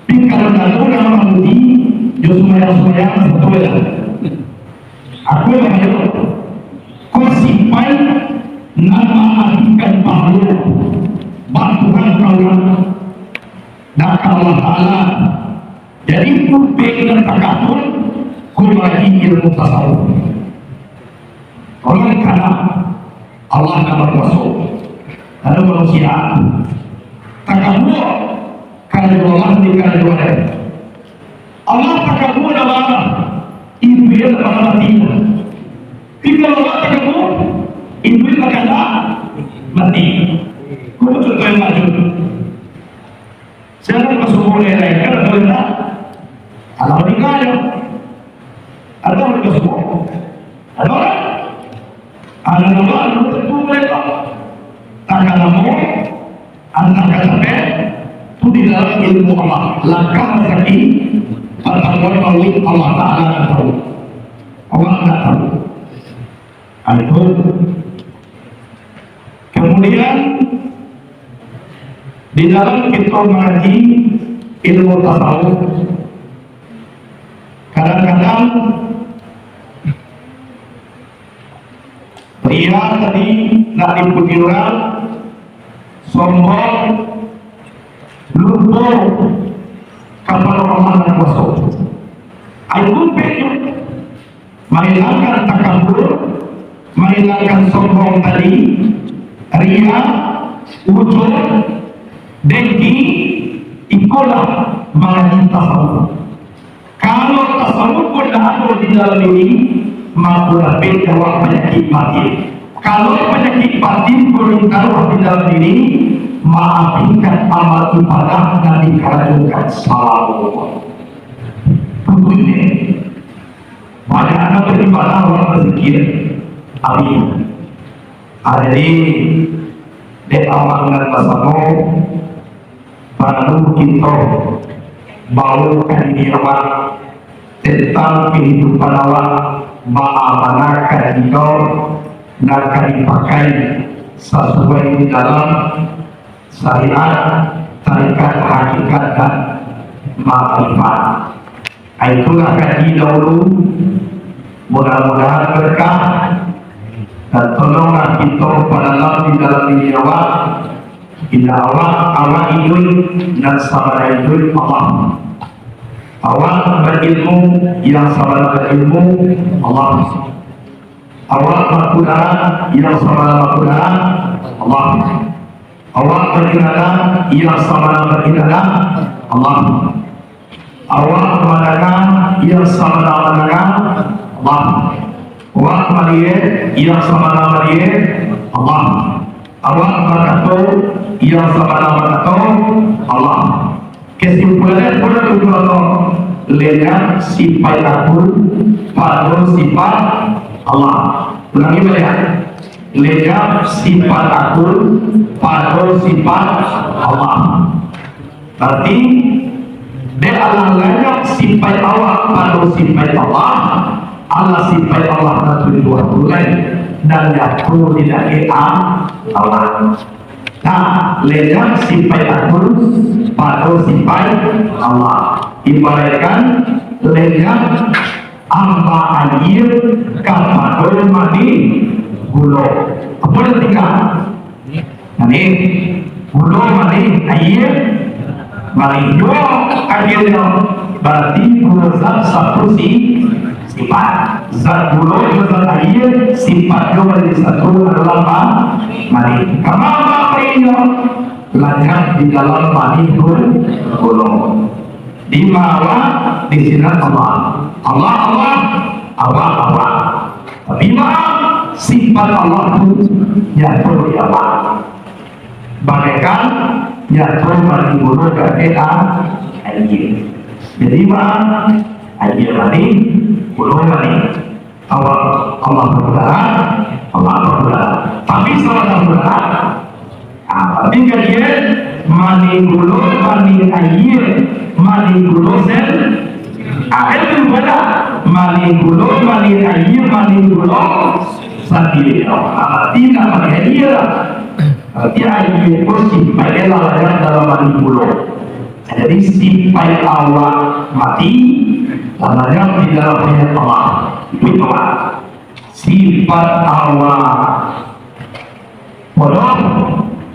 Tapi kalau ndak ado urang mamuji, jo sumbayang-sumbayang satu lah. Aku bahayo. Ko sipaik nan maabihkan pahalo, batuhan ka urang, dak ka Allah Taala. Jadi, upek nan takabua, ko lagi ilmu tasawuf. Oleh karano Allah nan bakuaso, ado manusia takabua, karajo Allah di karajo Allah. Allah takabua dalam, itu dia dalam hati. Tapi kalau Allah takabua, itu dia takabua mati. Kau contoh yang maju. Siapa masuk boleh lain kan atau tidak? Alah meninggal ya. Ada orang masuk. Ada orang? Ada nama, ada tentu mereka. Takkan lama, antah ka capek, tu di dalam ilmu Allah. Langkah rasaki, patamuan maulid Allah Ta'ala tak tahu. Allah tak tahu. Nah, itu. Kemudian, di dalam kita mengaji ilmu tasawuf, kadang-kadang riya tadi nak dipuji urang, sombong, lupo kapado Allah nan kuaso. Ai kumpek tu, mahilangkan takabur, mahilangkan sombong tadi, riya, ujub, dengki, ikolah mangaji tasawuf. Kalau tasawuf ko indak ado di dalam diri, mako dapek awak panyakik batin. Kalau panyakik batin ko indak ado di dalam diri, maabihkan amal ibadah nan dikarajokan salamo. Putuih dek. Banyak nan baibadah, urang bazikir, abih. Ah, jadi, dek amal nan basamo, paralu kito baokan diri awak tantang kahidupan awak, baa manakah kito nan ka dipakai sasuai di dalam syariat, tarekat, hakikat, dan makrifat. Itulah kaji dahulu. Mudah-mudahan berkah dan tolonglah kito padalam di dalam diri awak. Bila awak, awak iduik, nan sabana iduik Allah. Awak barilmu, yang sabana barilmu Allah. Awak bakudarat, yang sabana bakudarat Allah. Awak bairadah, yang sabana bairadah Allah. Awak mandanga, yang sabana mandanga Allah. Awak maliek, yang sabana maliek Allah. Awak bakato, yang sabana bakato Allah. Kesimpulan pun tu, lenyap sipaik aku pado sipaik Allah. Ulangi baliak. Lenyap sipaik aku pado sipaik Allah. Barati, dek alah lenyap sipaik awak pado sipaik Allah, alah sipaik Allah nan tujuah puluah, nan nyato di daging a-, awak. Nah, lenyap sipaik aku pado sipaik Allah. Ibaratkan lenyap amba aia kapado manih gulo. Apo nan tingga? Manih. Gulo manih, aia manih juo akhirnyo. Barati duo zat satu si-, sipat. Zat gulo jo zat aia, sipatnyo manjadi satu adolah ma-, manih. Kama manih nyo? Lanyap di dalam manih gu-, gulo. Di ma awak, di sinan Allah. Allah, Allah, awak, awak. Tapi ma, sifat Allah tu nyato di awak. Bagaikan nyato manih gulo ka aia. Jadi ma, aia manih, gulo manih. Allah, Allah Taala, Allah Taala. Tapi salah Taala. Ah, tapi kan dia manih gulo, manih aia, manih gulo sen. Ah, itu beda. Manih gulo, manih aia, manih gulo sandiri. Ah, tidak manih aia lah. Berarti aia itu sifat layak dalam manih gulo. Jadi, sifat awak mati, layak di dalam ayat Allah. Itu lah. Sifat awak bodoh,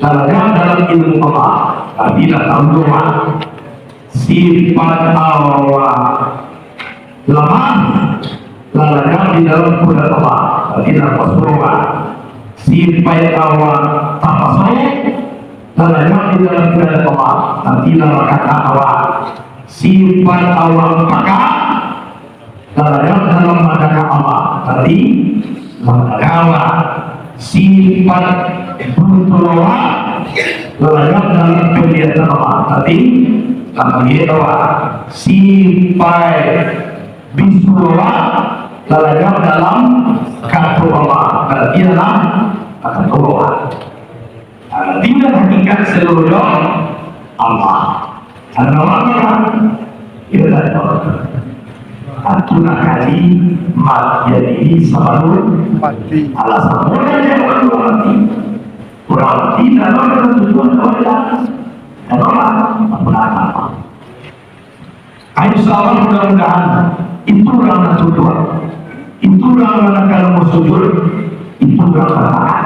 layak dalam ilmu Allah. Tapi lah tahu tu, Mak. Sifat awak lamah, layak di dalam kudrat Allah. Tapi lah kuaso, Mak. Sifat awak tapasau, layak di dalam kudrat Allah. Tapi lah makanak awak. Sifat awak pakak, layak dalam makanak Allah. Tapi lah makanak awak. Sifat buntul awak, layak dalam penglihatan Allah. Tapi lah maliek awak. Sifat bisu awak, layak dalam kato Allah. Tapi lah kato Allah. Ah, tinggal hakikat seluruh Allah. Karena Allah, ya, tak tahu. Itulah kali mati ini sebelum mati. Alasan orang yang baru mati. Orang mati, kalau ada tujuan, kalau ada, kalau ada, apa-apa. Insya Allah, mudah-mudahan itu urang nan tunduk, itu urang nan kalau mau sujud, itu urang nan taat.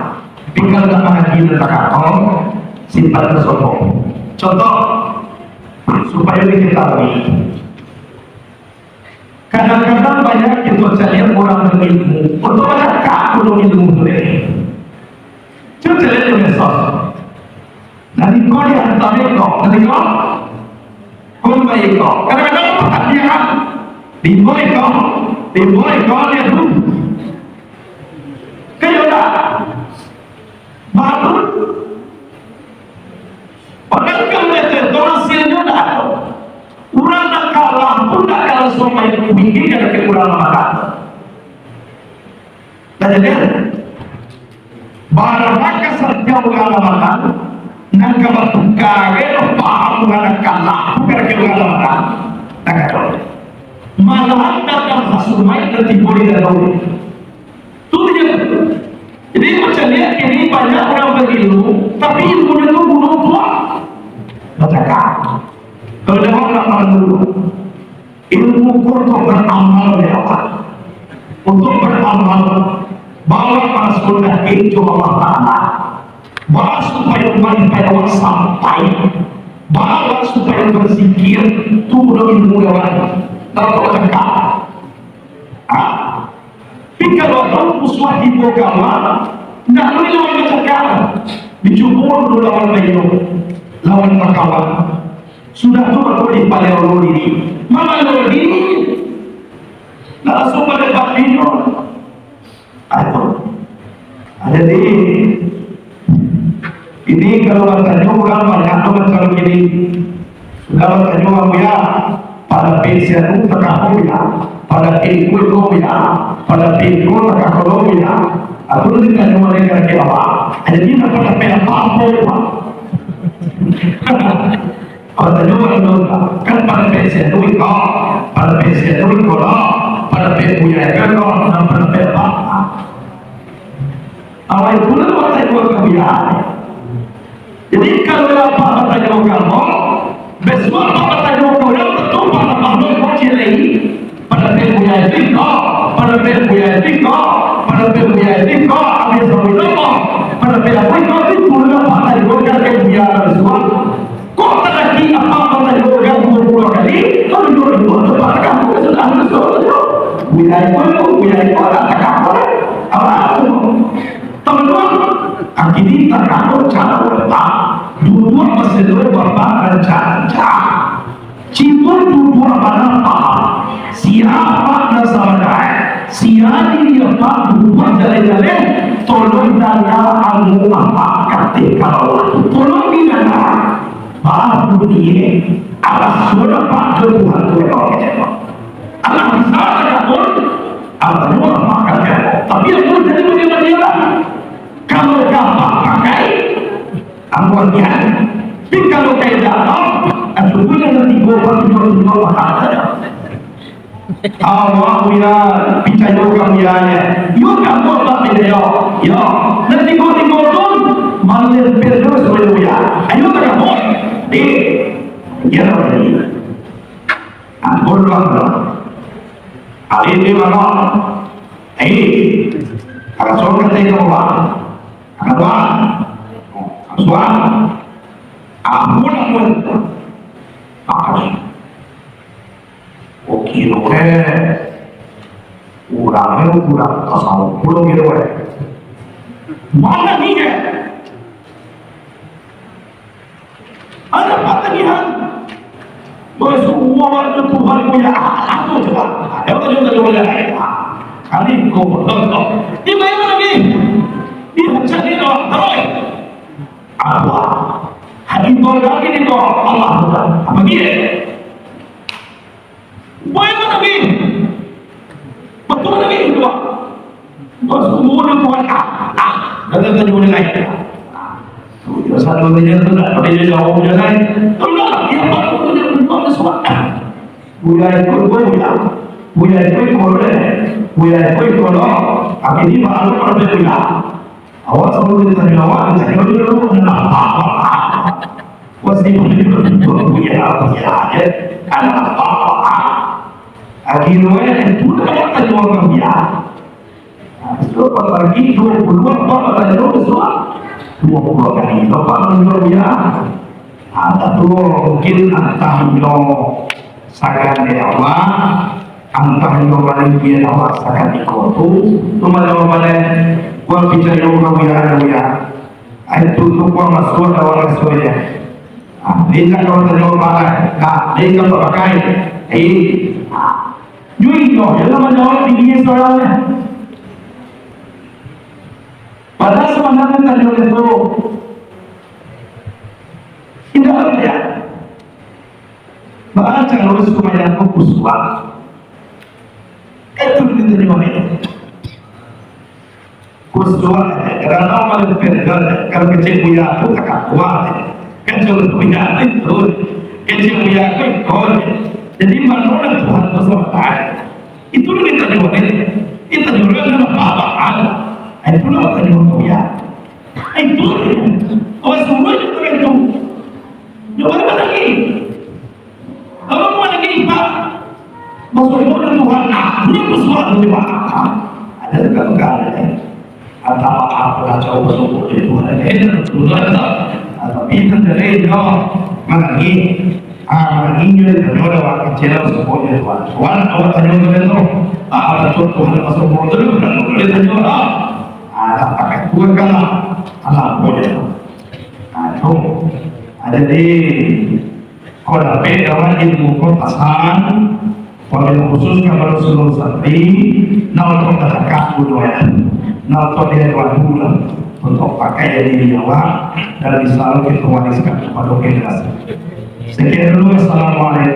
Tapi kalau nak mangaji nan takako, sifat sombong. Contoh, supaya diketahui, kadang-kadang banyak kita cari orang berilmu, untuk menangkap gunung ilmu tu deh. Cuba cari di medsos. Dari kau di atas bengkok, dari kau. Kau baik kau. Kadang-kadang apa dia kan? Di boy kau, di boy kau dia tu. Kayak dah. Baru. Padahal kalau dia tu, hasilnya dah ada. Urang nak kalah pun nak kalah sama yang pikir kada kekurangan makan. Dah jadi. Barang kasar jauh urang Ramadan, nan ka batuka ge lo paham urang nan kalah, bukan lagi urang Ramadan. Nah, kato. Malahan datang khasumai dan tibo di danau. Tu dia. Jadi, macam lihat kini banyak urang berilmu, tapi ilmunyo tu bunuh tuak. Bacakak. Kalau dah urang Ramadan dulu. Ilmu ko untuk baramal, ya Allah. Untuk baramal, bawa paras mundaki jo Allah Ta'ala. Bawa supayo malipai awak sampai. Bawa supayo barzikir, tu udah ilmu lawan. Tahu tak cakap? Ah? Tapi kalau tahu musuah tibo kawan, ndak boleh lawan bacakak. Dicubo dulu lawan bayo, lawan bakawan. Sudah tu baru dipaleo diri. Mamalo diri. Nak langsung pada batinyo. Aduh. Jadi, ini kalau batanyo urang banyak tu macam ini. Sudah batanyo urang, "Buya, pada pensiun tu takah ko, Buya? Pada pensiun ko, Buya? Pada pensiun ko takah ko, Buya?" Aku tu ditanyo oleh kaki awak. Jadi, nak pada apa-apa, Pak? Batanyo urang tu, kan pada pensiun tu iko, pada pensiun tu iko lo, pada pensiun buya iko lo, nan pada pensiun apa? Awak itu lah batanyo ka buya. Jadi, kalau apak batanyo ka ambo, bisuak apak batanyo ka urang, tantu apak tambah lo kocilai. Pada pek buya itu iko, pada pek buya itu iko, pada pek buya itu iko, habis sampai nopo, pada pek apa iko, itu pun dapat dari bukan pek buya dari suap. Kok tadi apa kata juga dua puluh kali, kalau dua puluh tu pada kamu sudah masuk tu. Buya itu, buya itu ada cakap apa? Apa tu? Teman-teman, kini tak kamu cara berapa? Dua-dua masih dua berapa rancak-rancak. Cito tu Sia Apak nan sabana, sia diri Apak baubah jaleh-jaleh, tolong danga ambo Apak kateh ka bawah tu. Tolong didanga. Baru ni, alah sudah Apak jo Tuhan tu, Apak kecek. Alah bisa takabul, ambo Apak kateh. Tapi ambo jadi bagaimana lah? Kalau ka Apak pakai, ambo agiah. Tapi kalau ka indak, cubo nan tigo, Apak tunjuak-tunjuak Apak sajo. Awak Buya picayo ka Buya nyo. Iyo ka Buya, Pak, picayo. Iyo. Nan tigo-tigo tu malempel tu suruah Buya. Ayo takabul. Dek. Iyo lah tadi. Ampun lah. Alih ni mano? Eh. Rasul kata Allah. Akan doa. Suah. Ampun, ampun. Ampun. Oke, lo, eh. Urang, eh, urang tasawuf pulo gitu, eh. Mana ni, eh? Ada apa tagihan? Bersyukur tu Tuhan punya anak tu, coba. Ada apa juga boleh lain? Kali kau betul. Di mana lagi? Di cari doang, terus. Allah. Hadi tolong lagi ni doang. Allah. Apa dia? Boleh mana lagi? Betul lagi, coba. Bos, umur dia kuat. Ah, ah. Kata tadi orang lain. Dia salah dia tu nak pada dia jauh dia lain. Tolong dia buat tu dia buat sesuatu. Buya ikut buya. Buya ikut korek. Buya ikut korek. Akhirnya baru pada buya. Awak selalu ditanya awak, ditanya dulu, kenapa? Pasti buya, buya, buya, ya. Kenapa? Akhirnya itu dah tanya orang buya. Nah, itu pagi dua puluh apa, apa tadi tu, Ustaz? Dua puluh kali. Bapak menunjuk dia. Ah, tak tahu, mungkin antah nyo sagan dari Allah, antah nyo maling dia Allah sagan iko tu, tu malah balai, buat picayo kau ya, ya. Ah, itu tu kau masuk dalam rasuahnya. Ah, dia tak kau tanya balai, tak, dia tak pakai. Eh, ah. Yo inyo, yo lah manjawab diri surang nyo. Padahal sabananyo tanyo tu indak ado. Baa caro sumbayang ko khusyuk? Itu ditanyo. Khusyuk, karano malempel, kalau kecek buya tu takah kuat, kecek buya tu itu, kecek buya tu ikut. Jadi, mano lah Tuhan tu sabatai? Itu lah kita jual, kita jual dalam apa-apaan. Itu lah kita jual buya. Itu, oh, semua itu, itu. Jual apa lagi? Kalau mau lagi, Pak, masuk dulu Tuhan, ah, ini pesuat dulu, Pak. Ah, ada juga pegang, ya. Atau apa lah, jauh masuk ke Tuhan, ya. Tuhan, tak? Ah, tapi itu dari dia, mana ni? Ah, mana ni, dia ada waktu kecil, masuk ke Tuhan. Tuhan, awak tanya macam tu. Ah, ada tu Tuhan masuk ke Tuhan, dia tanya, ah. Ah, tak pakai Tuhan kan, ah. Alah, boleh. Ah, tu. Ada di Kok dapek kawan ilmu ko pasan, wabil khusus ka Rasulullah Santri, nah, untuak tadakak budoe, nah, untuak dia tuan pulang, untuak pakai jadi di awak, dan bisa lo kita wariskan kepada generasi. Sekian dulu, assalamualaikum.